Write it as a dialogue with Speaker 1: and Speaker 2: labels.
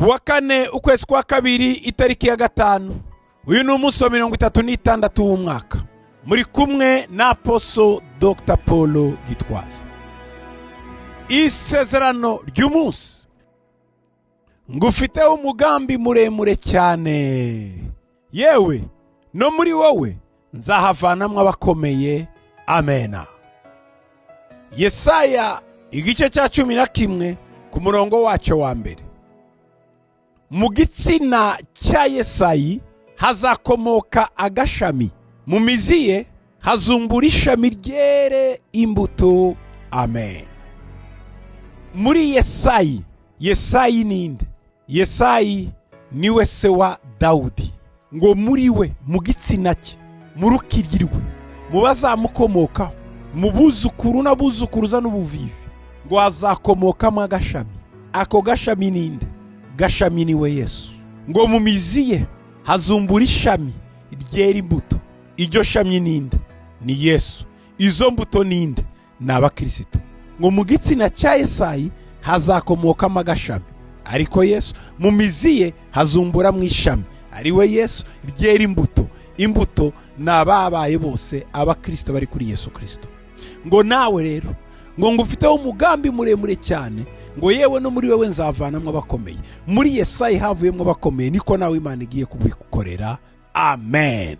Speaker 1: Kuwa kane, ukwezi kwa kabiri, itariki ya 5. Uyu ni umunsi wa 36 w'umwaka. Muri kumwe na Apostle Dr. Paul Gitwaza. Isezerano ry'umunsi: ngufiteho umugambi muremure cyane, yewe no muri wowe nzahavanamwo abakomeye. Amena. Yesaya igice cya 11 ku murongo wacyo wa mbere. Mu gitsina cya Yesayi hazakomoka agashami, mu mizi ye hazumbura ishami ryere imbuto. Amen. Muri Yesayi, Yesayi ninde? Yesayi niwe se wa Dawudi. Ngo muri we, mu gitsina cye, mu rukiryi rwe, mu bazamukomokaho, mu buzukuru n'abuzukuruza n'ubuvivi, ngo hazakomokamo agashami. Ako gashami ninde? Gashami niwe Yesu. Ngo mu mizi ye hazumbura ishami ryera imbuto. Iryo shami ninde? Ni Yesu. Izo mbuto ninde? Ni abakristo. Ngo mu gitsina cya Yesayi hazakomokamo agashami, ariko Yesu. Mu mizi ye hazumbura mu ishami, ariwe Yesu, ryera imbuto. Imbuto ni ababaye bose abakristo bari kuri Yesu Kristo. Ngo nawe rero ngo ngufiteho umugambi muremure cyane, ngo yewe no muri wewe nzavanamwo abakomeye. Muri Yesayi havuyemo abakomeye, niko nawe Imana igiye kubikukorera. Amen.